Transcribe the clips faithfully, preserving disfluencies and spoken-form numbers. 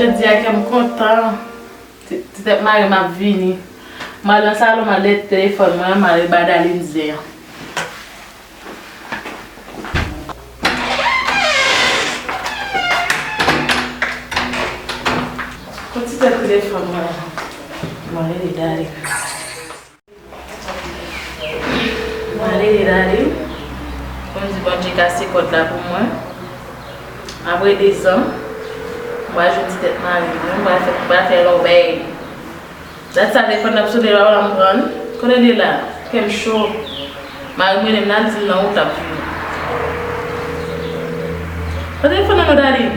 Jodi a kè m kontan. Ti, ti tèt mare m ap vini. M al nan salon, m al dèyè telefòn mwen an, m al ba Darline zen an. Kot ti tèt telefòn mwen an? M al rele Darline. M al rele Darline pou m di Bondye kase kòd la pou mwen. Apre dezan, m pral jwenn ti tèt mari mwen, m pral fè, m pral fè lòbèy. Dat sa telefòn nan ap sone la, m pran l. Kote l ye la? Kè m cho. Mari m rele m la, l di l nan wout l ap vini. Pran telefòn nan non, Darline.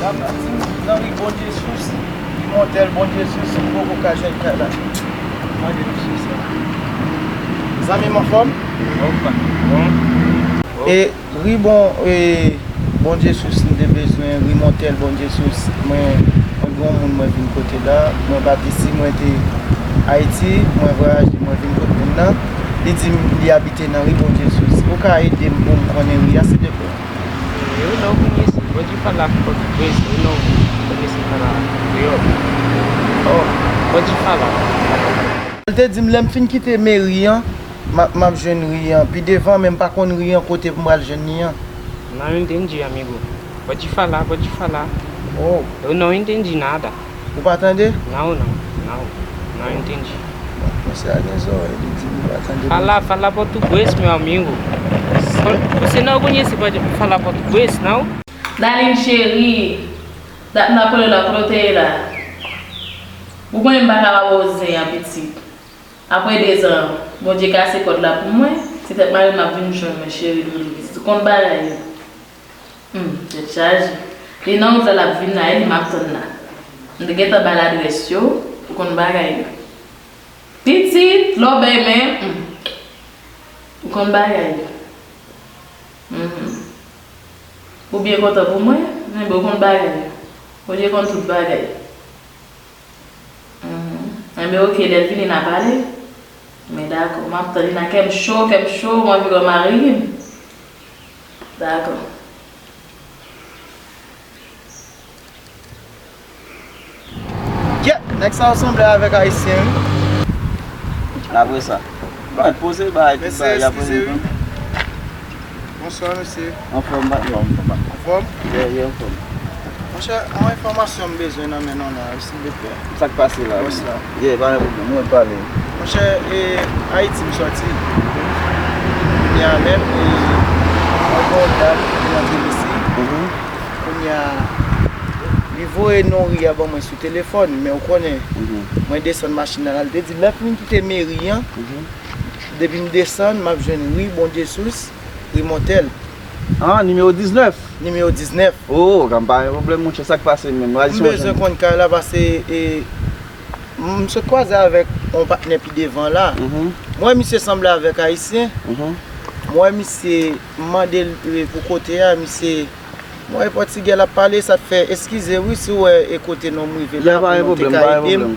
Dam nan di m nan ri Bondye Sous, li Montèl Bondye Sous, m poko ka jwenn kay la. Mande misye sa. Zanmi m anfòm? Anfòm, bon. E ri bon, e, Bondye Sous, m te bezwen ri Montèl Bondye Sous. Mwen, mwen gen yon moun mwen vin kote la. Mwen pa t isi, mwen te Ayiti, mwen vwayaje, mwen vin kot moun nan. Li di m li abite nan ri Bondye Sous. Ou ka ede m pou m konnen ri a, silvouplè? E, ou non kounye se Bòdifala Pòtoprens, ou non kounye se Fala Kreyòl. Oh, Bòdifala. L te di m lè m fin kite meri an, m ap, m ap jwenn ri an pi devan, men m pa konn ri an kote pou m pral jwenn li an. Não entendi, amigo. Pode falar, pode falar. Oh. Eu não entendi nada. Ou pa tande? Não, não, não. Não entendi. Bon, mesye a gen zòrèy, li di li pa tande. Fala, fala português, meu amigo. Você não conhece pode falar português, não? Darline cheri, dat m ap rele la, kote w te ye la? Ou konnen m pa ka ba w zen an pitit. Apre dezan, Bondye kase kòd la pou mwen, ti tèt mari m ap vin jwenn mwen, cheri doudou pitit. Ou konn bagay yo. Hmm, tèt chaje. Li nan wout la, l ap vin la, e li m ap tann la. M te gentan ba l adrès yo, ou konn bagay yo. Pitit, lòbèy men, hmm. Ou konn bagay yo. Mhm. Ou byen kontan pou mwen, men bon, ou konn bagay yo. Bondye konn tout bagay. Mhm. Enben, oke, lè l vini, n a pale. Men dakò, m ap tann li nan kè m cho, kè m cho, m anvi wè mari m. Dakò. Kyèt, nèg sa yo sanble avèk ayisyen, wi. Apre sa, bon, poze bagay, tout bagay, apre nou. Bonswa, mesye. Anfòm, patnè, anfòm, patnè. Anfòm? Yeah, yeah, anfòm. Monchè, yon enfòmasyon m bezwen nan men nou la, silvouplè. Sa k pase la? Bòs la. Yeah, pa gen pwoblèm, nou pale. Monchè, e, Ayiti m sòti. Kounye a menm, e, mwen gen yon dam ki antre isi. Mhm. Kounye a, li voye non ri a ban mwen sou telefòn, men ou konnen, mhm, mwen desann machin nan, l te di lè m fin kite meri an, mhm, depi m desann, m ap jwenn ri Bondye Sous, ri Montèl. Ah, nimewo diznèf? Nimewo diznèf. Oh, pa gen pwoblèm, monchè, sa k pase menm? M bezwen konn kay la, pase, e, m sot kwaze avèk yon patnè pi devan la. Mhm. M wè misye sanble avèk ayisyen. Mhm. M wè misye, m mande l, e, pou kote a, misye, m wè pòtigè l ap pale, sa t fè, eskize wi si w wè e kote non m rive la, pou nou te ka ede m,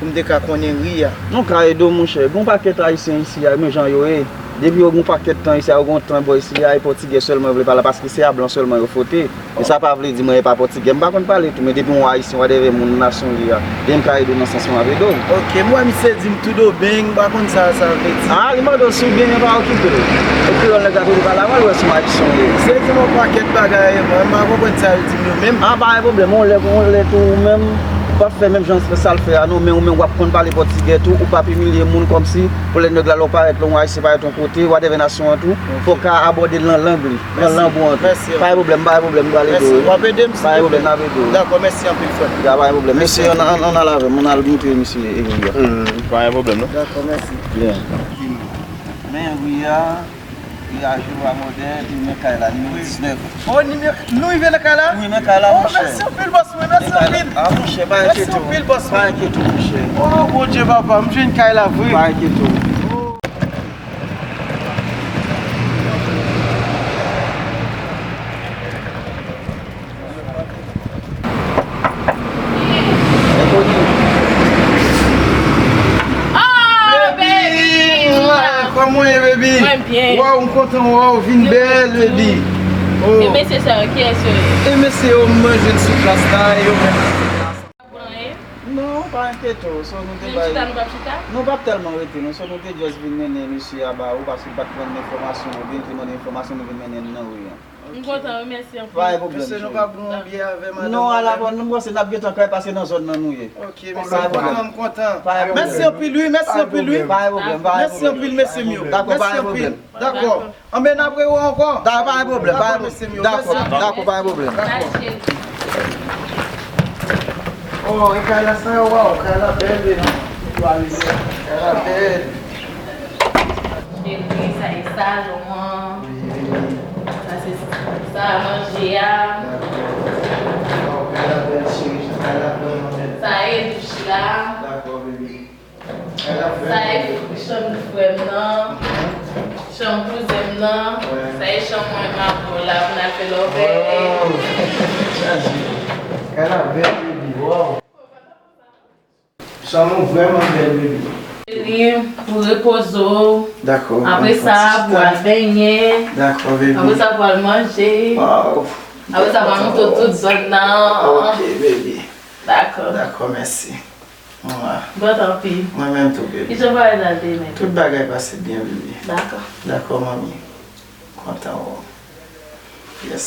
pou m te ka konnen ri a. Nou ka ede w, monchè. Gen yon pakèt ayisyen isi a, men jan yo ye. Depi yo gen yon pakèt tan isi a, yo gen yon tan bò isi a, e pòtigè sèlman yo vle pale, paske se a blan sèlman yo fwote. E sa pa vle di mwen e pa pòtigè. M pa konn pale tou, men depi yon ayisyen, whatever moun nasyon li a, depi m ka ede w nan sans mwen, m ap ede w. Ok, m wè misye di m tudo bem, m pa konn sa sa vle di. Ah, li mande w si w byen, men pa okipe l. E kreyòl nèg la tou li pale a mwen, l wè se yon ayisyen w ye. Misye di m yon pakèt bagay, mwen m pa konprann sa l di m yo menm. Ah, pa gen pwoblèm, yon lè, yon lè tou ou menm, w ap fè menm jan sa l fè a non, men ou menm w ap konn pale pòtigè tou, ou p ap imilye moun kòmsi, pou lè nèg la lè w parèt la, yon ayisyen parèt yon kote, whatever nasyon an tou, fò w ka abòde l nan lang li. Nan lang ou an tou. Mèsi. Pa gen pwoblèm, pa gen pwoblèm, nou pral ede w. Mèsi. W ap ede m, silvouplè? Pa gen pwoblèm, n ap ede w. Dakò, mèsi anpil, frè. Ya, pa gen pwoblèm. Mèsi. Mesye, ann, ann, ann al avè m, ann al montre mesye ri a. Hmm, pa gen pwoblèm, non. Dakò, mèsi. Byen. Men ri a, ri a jou a modèl, epi men kay la, nimewo diznèf. Oh, nimewo, nou rive nan kay la? Wi, men kay la, monchè. Oh, mèsi anpil, bòs mwen, mèsi anpil. Ah, monchè, pa enkyete w. Mèsi anpil, bòs mwen. Pa enkyete w, monchè. Oh, Bondye, papa, m jwenn kay la vre. Pa enkyete w. Oh, baby! Kòman w ye, baby? Byen. Waw, m kontan wè w vin bèl, baby. Oh. E mesye sa yo, kiyès yo ye? E mesye yo, m jwenn sou plas la, e yo menm ki sou plas la. Pran ye? Non, pa enkyete w, so nou te bay. Menm chita nou p ap chita? Non, p ap tèlman rete, non, so nou te just vin mennen mesye a ba ou, paske l pa t jwenn enfòmasyon, oubyen l te mande enfòmasyon, nou vin mennen l nan ri an. M kontan wi, mèsi anpil. Pa gen pwoblèm. Mesye, nou pa pran yon byè avè madanm? Non, ala bon, nou panse n ap gentan kay pase nan zòn nan nou ye. Ok, mèsi, m kontan, m kontan. Mèsi anpil wi, mèsi anpil wi. Pa gen pwoblèm, pa gen pwoblèm. Mèsi anpil, mesye m yo. Dakò, pa gen pwoblèm. Dakò. Anben, n ap rewè ankò. Dakò, pa gen pwoblèm, pa gen pwoblèm. Dakò, mesye m yo. Dakò, pa gen pwoblèm. Dakò. Oh, e kay la sa, waw, kay la bèl, baby. Kay la bèl. Cheri, sa e salon an. Wi, wi. Sa se sa manje a. Dakò. Waw, kay la bèl, cheri, kay la vrèman bèl. Sa e douch la. Dakò, baby. Kay la vrèman bèl. Sa e chanm frè m nan. Chanm kouzen m nan. Wi. Sa e chanm mwen m avè w la pou n al fè lòvè. Waw. Chaje. Kay la bèl, baby. Waw. Chanm ou vrèman bèl, baby. Cheri, pou repoze w. Dakò, apre sa, pou al benyen. Dakò, baby. Apre sa, pou al manje. Waw. Apre sa, pou al montre w tout zòn nan. Ok, baby. Dakò. Dakò, mèsi. Mwa. Bon, tanpri. Mwen menm tou, baby. Kijan vwayaj la te ye, men? Tout bagay pase byen, baby. Dakò. Dakò, manmi. Kontan wè w. Yes.